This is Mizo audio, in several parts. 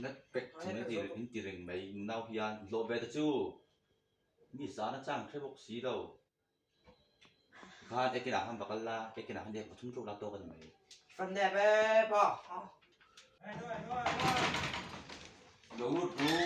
Net pack chung in ti in ti reng mai in nau hian hlawh ve te chu mi zan a chang hre bawk si lo tikhan ekin ah khan va kal la ekin ah khan ek va thum teuh la tawk a ni mai. Fan nep e pa. Lo lut ru.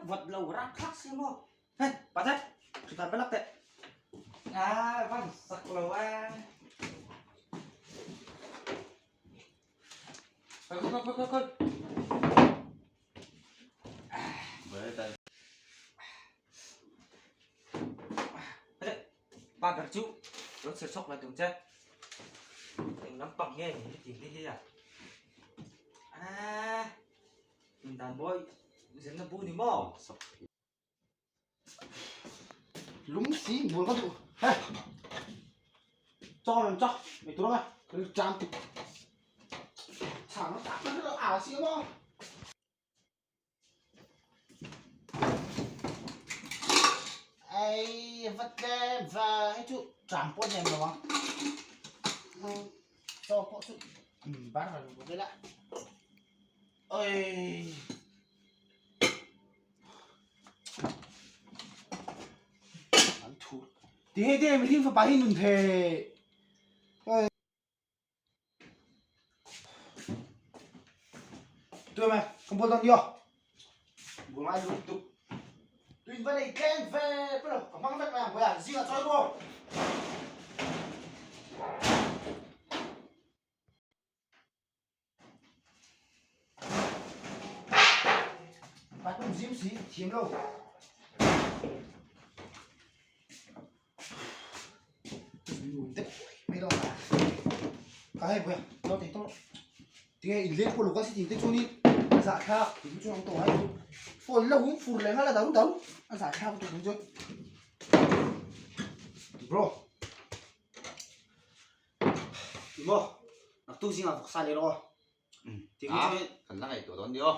Vật lầu rác khắc xem không Hey, bà thế, chúng ta bắt lắc tệ. À, văn sặc lầu à. Khôi, khôi, khôi, khôi, khôi. Ba ber chu lo chhir chhawk lai tum che. Eng lampang nge ni heti hi hi a. A dan mawi zirna bu ni maw? Lung si bul ka duh he cho làm cho mày tụi nó mày chạm chả nó chạm nó ảo xíu không Ei vat le va hei chu tram pawh nem lo ang chaw pawh chu bar ran bawk ila oi an thu ti hei te mihring fapa hi nun thei Tui mày, không buồn đâu nhiều. Buồn ai luôn tục. Tui vẫn này khen về, bắt đầu có mang vết mày à, riêng là cho cô. Bắt cũng diễm xí, chiếm đâu. Cái này nó thì tốt tinge in leng pawh luk a si tih te chuanin a zahthlak tih chu ang tawh a phone la hum fur leh nghal a dang dang a zahthlak lutuk ang chu bro maw naktuk zingah vawksa leh rawh aw tih chu chuanin kan la ngaihtuah dawn nia aw.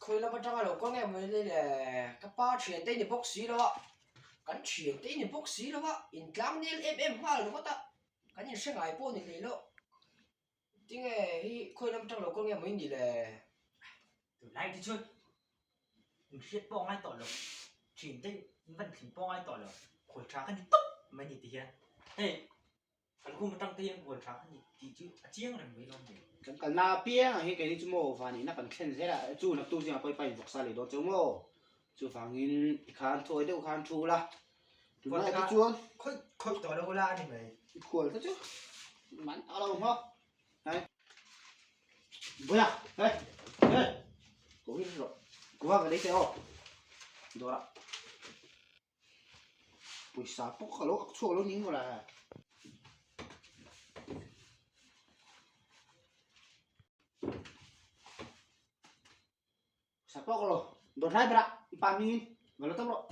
Khawi lam atanga lo kal nge mai le le ka pa thian te ni bawk si lo a, kan thian te ni bawk si lo a, intlang nel em em nghal ringawt a, kan inhre ngai pawh ni hlei lo. Tinge hi khawi lam atang lo kal nge mai ni le? Tunlai te chuan inhriat pawh a ngai tawh lo, thian te in van thlen pawh a ngai tawh lo, khawi tha ka ni tawp mai ni ti hian hei. Kan kum atang te hian kual tha a ni tih chu a chiang reng mai lo ni. Kan kalna apiang ah hian keini chu maw vanihna kan thlen zel a, chu naktuk zingah pawh i pain vawksa leh dawn cheu maw? Chuvangin i khan thuai deuh khan thu la, tunlai te chuan Khawih khawih tawh lo la a ni mai. I khual te chu man tak lo maw? Hei Buia hei hei ko hi rawh kuva ka lei teh aw dawrah. Pawisa pawh ka lo ak chhuak lo ning mawle. Pawisa pawh ka lo dawt hlai ber a, i pa hmingin va lo tawp rawh,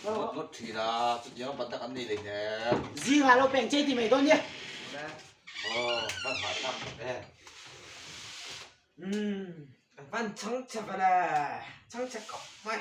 va lo va lo Ngawt ngawt thin a, chutiang a bantak an nei leh hnem. Zingah lo peng che ti mai dawn nia. Aw, van hahthlak tak e. Umm, ka van chhang chhe ve le, chhang chhe khawp mai.